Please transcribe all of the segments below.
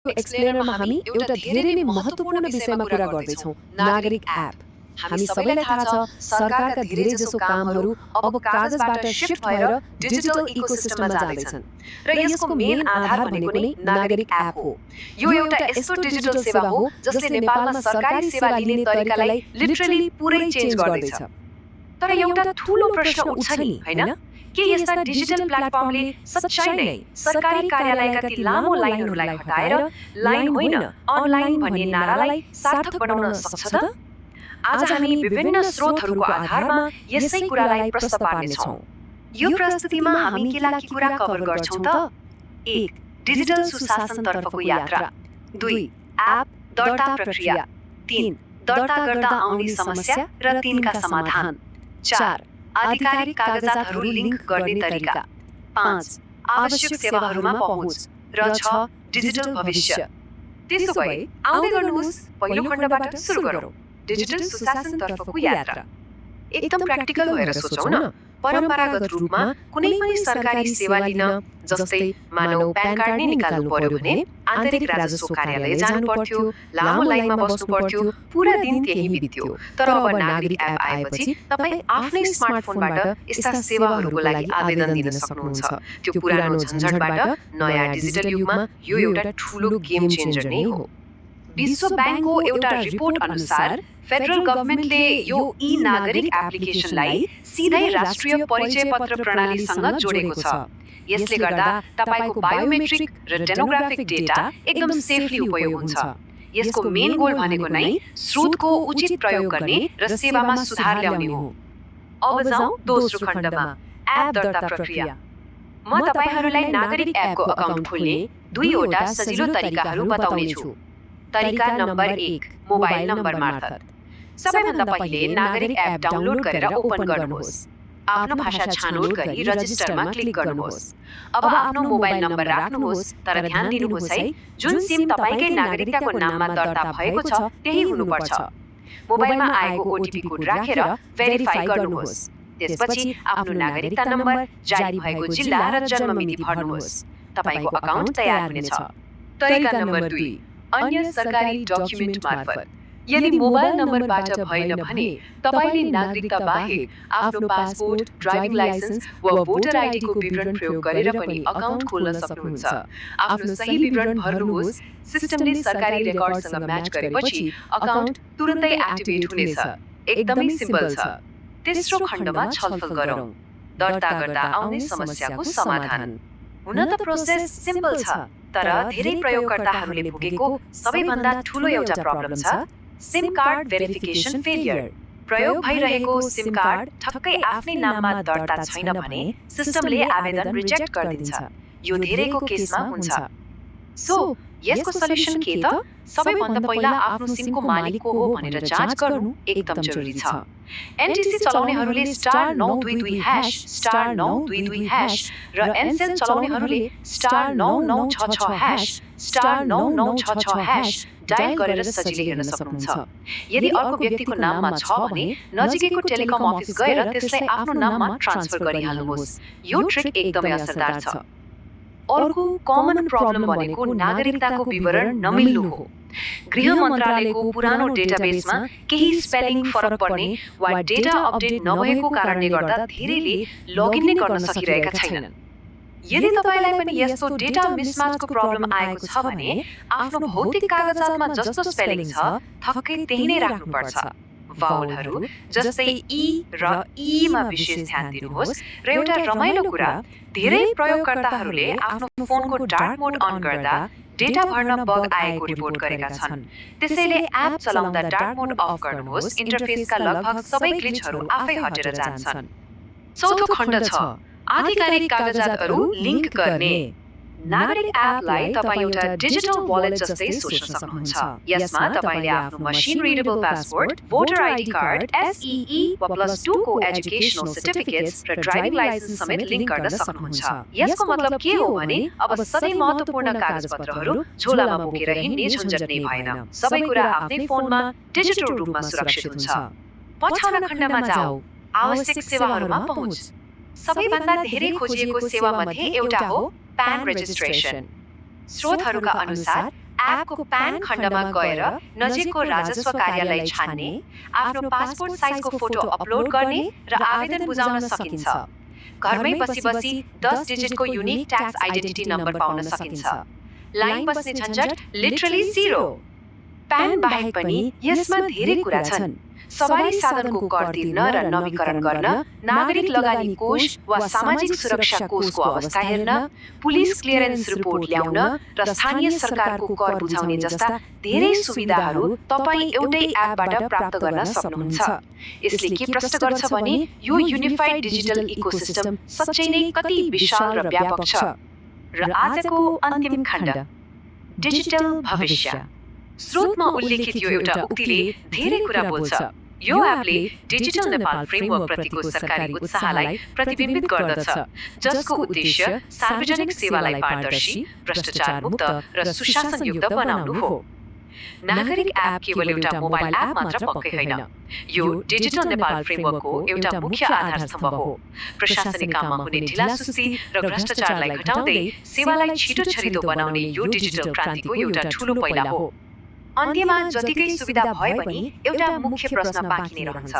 एक्सप्लेनरमा हामी एउटा धेरै नै महत्त्वपूर्ण विषयमा कुरा गर्दैछौँ, नागरिक एप। हामी सबैलाई थाहा छ, सरकारका धेरैजसो कामहरू अब कागजबाट शिफ्ट भएर डिजिटल इकोसिस्टममा जाँदैछन्। र यसको मेन आधार भनेको नै नागरिक एप हो। यो एउटा यस्तो डिजिटल सेवा हो जसले नेपालमा सरकारी सेवा लिने तरिकालाई लिटरली पुरै चेन्ज गर्दैछ। तर एउटा ठूलो प्रश्न उठ्छ नि, हैन? के यस्ता डिजिटल प्लेटफर्मले सच्चै नै सरकारी कार्यालयका ती लामो लाइनहरूलाई हटाएर लाइन होइन अनलाइन भन्ने नारालाई सार्थक बनाउन सक्छ त? आज हामी विभिन्न स्रोतहरूको आधारमा यसै कुरालाई प्रश्न पार्नेछौँ। यो प्रस्तुतिमा हामी के कुरा कभर गर्छौँ त? 1. डिजिटल सुशासनतर्फको यात्रा। 2. एप दर्ता प्रक्रिया। 3. दर्ता गर्दा आउने समस्या र तिनका समाधान। 4. आधिकारिक कागजातहरू लिङ्क गर्ने तरिका। 5. आवश्यक सेवाहरूमा पहुँच। र 6. डिजिटल भविष्य। त्यसो भए आउँदै गर्नुहोस्, पहिलो खण्डबाट सुरु गरौँ, डिजिटल सुशासनतर्फको यात्रा। एकदम प्र्याक्टिकल भएर सोचौँ न। परम्परागत रूपमा कुनै पनि सरकारी सेवा लिन, जस्तै मानौ प्यान कार्ड नै निकाल्नु पर्यो भने आन्तरिक राजस्व कार्यालय जानु पर्थ्यो, लामो लाइनमा बस्नु पर्थ्यो, पूरा दिन त्यही बित्यो। तर अब नागरिक एप आएपछि तपाई आफ्नै स्मार्टफोनबाट यस्ता सेवाहरूको लागि आवेदन दिन सक्नुहुन्छ। त्यो पुरानो झन्झटबाट नयाँ डिजिटल युगमा यो एउटा ठूलो गेम चेन्जर नै हो। विश्व बैंकको एउटा रिपोर्ट अनुसार फेडरल गभर्नमेन्टले यो ई नागरिक एप्लिकेसनलाई सिधै राष्ट्रिय परिचय पत्र प्रणालीसँग जोडेको छ। यसले गर्दा तपाईको बायोमेट्रिक र डेमोग्राफिक डेटा एकदम सेफली उपयोग हुन्छ। यसको मेन गोल भनेको नै स्रोतको उचित प्रयोग गर्ने र सेवामा सुधार ल्याउने हो। अब जाउँ दोस्रो खण्डमा, एप दर्ता प्रक्रिया। म तपाईहरुलाई नागरिक एपको अकाउन्ट खोल्ने दुईवटा सजिलो तरिकाहरू बताउने छु। तरिका नम्बर 1, मोबाइल नम्बर मार्फत। सबैभन्दा पहिले नागरिक एप डाउनलोड गरेर ओपन गर्नुहोस्। आफ्नो भाषा छानौट गरी रजिस्टरमा क्लिक गर्नुहोस्। अब आफ्नो मोबाइल नम्बर राख्नुहोस्, तर ध्यान दिनुहोस् है, जुन सिम तपाईकै नागरिकताको नाममा दर्ता भएको छ त्यही हुनुपर्छ। मोबाइलमा आएको ओटीपी कोड राखेर भेरिफाई गर्नुहोस्। त्यसपछि आफ्नो नागरिकता नम्बर, जारी भएको जिल्ला र जन्ममिति भर्नुहोस्। तपाईको अकाउन्ट तयार हुनेछ। तरिका नम्बर 2, अन्य सरकारी डकुमेन्ट मार्फत। यदि मोबाइल नम्बरबाट भएन भने तपाईले नागरिकता बाहेक आफ्नो पासपोर्ट, ड्राइभिङ लाइसेन्स वा भोटर आईडी को विवरण प्रयोग गरेर पनि अकाउन्ट खोल्न सक्नुहुन्छ। आफ्नो सही विवरण भर्नुहोस्। सिस्टमले सरकारी रेकर्डसँग म्याच गरेपछि अकाउन्ट तुरुन्तै एक्टिभेट हुनेछ। एकदमै सिम्पल छ। तेस्रो खण्डमा छलफल गरौँ, दर्ता गर्दा आउने समस्याको समाधान। हुन त प्रोसेस सिम्पल छ, तर धेरै प्रयोगकर्ताहरूले भोगेको सबैभन्दा ठूलो एउटा प्रब्लम छ सिम कार्ड भेरिफिकेसन फेलियर। प्रयोग भइरहेको सिम कार्ड ठक्कै आफ्नै नाममा दर्ता छैन भने सिस्टमले आवेदन रिजेक्ट गरिदिन्छ। यो धेरैको केसमा हुन्छ। सो यसको सल्युसन के त? सबैभन्दा पहिला आफ्नो सिमको मालिक को हो भनेर जाँच गर्नु एकदम जरुरी छ। एनटीसी चलाउनेहरूले *922# र एनसेल चलाउनेहरूले *9966# डायल गरेर सजिलै हेर्न सक्नुहुन्छ। यदि अर्को व्यक्तिको नाममा छ भने नजिकैको टेलिकम अफिस गएर त्यसलाई आफ्नो नाममा ट्रान्सफर गरिहाल्नुहोस्। यो ट्रिक एकदमै असरदार छ। अर्को कमन प्रब्लम भनेको नागरिकताको विवरण नमिल्नु हो। गृह मन्त्रालयको पुरानो डेटाबेसमा केही स्पेलिङ फरक पर्ने वा डेटा अपडेट नभएको कारणले गर्दा धेरैले लगइन नै गर्न सकिरहेका छैनन्। यदि तपाईलाई पनि यस्तो डेटा मिसम्याचको प्रब्लम आएको छ भने आफ्नो भौतिक कागजातमा जस्तो स्पेलिङ छ ठक्कै त्यही नै राख्नुपर्छ। भावलहरू जस्तै ई र ई मा विशेष ध्यान दिनुहोस्। र एउटा रमाइलो कुरा, धेरै प्रयोगकर्ताहरूले आफ्नो फोनको डार्क मोड अन गर्दा डेटा भर्न बग आएको रिपोर्ट गरेका छन्। त्यसैले एप चलाउँदा डार्क मोड अफ गर्नुहोस्। इन्टरफेसका लगभग सबै ग्लिचहरू आफै हटेर जान्छन्। चौथो खण्ड छ, आधिकारिक कागजातहरू लिङ्क गर्ने। नागरिक एपलाई तपाईं एउटा डिजिटल वालेट जस्तै सोच्न सक्नुहुन्छ। यसमा तपाईले आफ्नो machine readable passport, voter ID card, SEE वा +2 को एजुकेशनल सर्टिफिकेट्स र ड्राइभिङ लाइसेन्स समेत लिङ्क गर्न सक्नुहुन्छ। यसको मतलब के हो भने अब सबै महत्त्वपूर्ण कागजपत्रहरू झोलामा बोकेर हिँड्ने झन्झट नै भएन। सबै कुरा आफ्नै फोनमा डिजिटल रूपमा सुरक्षित हुन्छ। पछाडा खण्डमा जाऊ, आवश्यक सेवाहरूमा पहुँच। सबैभन्दा धेरै खोजिएको सेवा मध्ये एउटा हो प्यान रेजिस्ट्रेसन। स्रोतहरूका अनुसार एपको प्यान खण्डमा गएर नजिकको राजस्व कार्यालय छान्ने, आफ्नो पासपोर्ट साइजको फोटो अपलोड गर्ने र आवेदन बुझाउन सकिन्छ। घरमै बसी 10 डिजिटको युनिक ट्याक्स आइडेन्टिटी नम्बर पाउन सकिन्छ। लाइन बस्ने झन्झट लिटरली जीरो। प्यान बाहेक पनि यसमा धेरै कुरा छन्। सवारी साधनको कर तिर्न र नवीकरण गर्न, नागरिक लगानी कोष वा सामाजिक सुरक्षा कोषको अवस्था हेर्न, पुलिस क्लियरेन्स रिपोर्ट ल्याउन र स्थानीय सरकारको कर बुझाउने जस्ता धेरै सुविधाहरू तपाईँ एउटै एपबाट प्राप्त गर्न सक्नुहुन्छ। यसले के प्रश्न गर्छ भने यो युनिफाइड डिजिटल इकोसिस्टम सच्चै नै कति विशाल र व्यापक छ। र आजको अन्तिम खण्ड, डिजिटल भविष्य। स्रोतमा उल्लेखित यो एउटा उक्तिले धेरै कुरा बोल्छ। यो एपले डिजिटल नेपाल फ्रेमवर्क प्रतिको सरकारी उत्साहलाई प्रतिबिम्बित गर्दछ, जसको उद्देश्य सार्वजनिक सेवालाई पारदर्शी, भ्रष्टाचार मुक्त र सुशासनयुक्त बनाउनु हो। नागरिक एप केवल एउटा मोबाइल एप मात्र पक्कै होइन। यो डिजिटल नेपाल फ्रेमवर्कको एउटा मुख्य आधारस्तम्भ हो। प्रशासनिक काममा हुने ढिलासुस्ती र भ्रष्टाचारलाई घटाउँदै सेवालाई छिटो छरितो बनाउने यो डिजिटल क्रान्तिको एउटा ठूलो पाइला हो। अन्त्यमा जतिकै सुविधा भए पनि एउटा मुख्य प्रश्न बाँकी नै रहन्छ।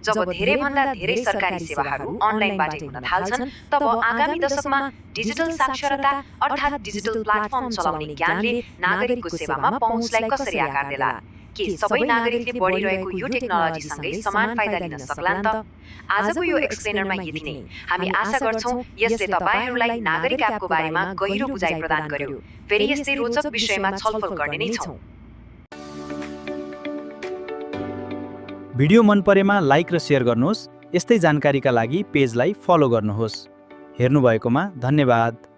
जब धेरैभन्दा धेरै सरकारी सेवाहरू अनलाइनबाटै हुन थाल्छन्, तब आगामी दशकमा डिजिटल साक्षरता अर्थात् डिजिटल प्लेटफर्म चलाउने ज्ञानले नागरिकको सेवामा पहुँचलाई कसरी आकार देला? के सबै नागरिकले बढिरहेको यो टेक्नोलोजीसँगै समान फाइदा लिन सक्लान् त? आजको यो एक्सप्लेनरमा यति नै। हामी आशा गर्छौं यसले तपाईहरूलाई नागरिक एपको बारेमा गहिरो बुझाइ प्रदान गर्यो। फेरि यस्तै रोचक विषयमा छलफल गर्ने नै छौं। भिडियो मन परेमा लाइक र शेयर गर्नुहोस्। यस्तै जानकारीका लागि पेजलाई फलो गर्नुहोस्। हेर्नुभएकोमा धन्यवाद।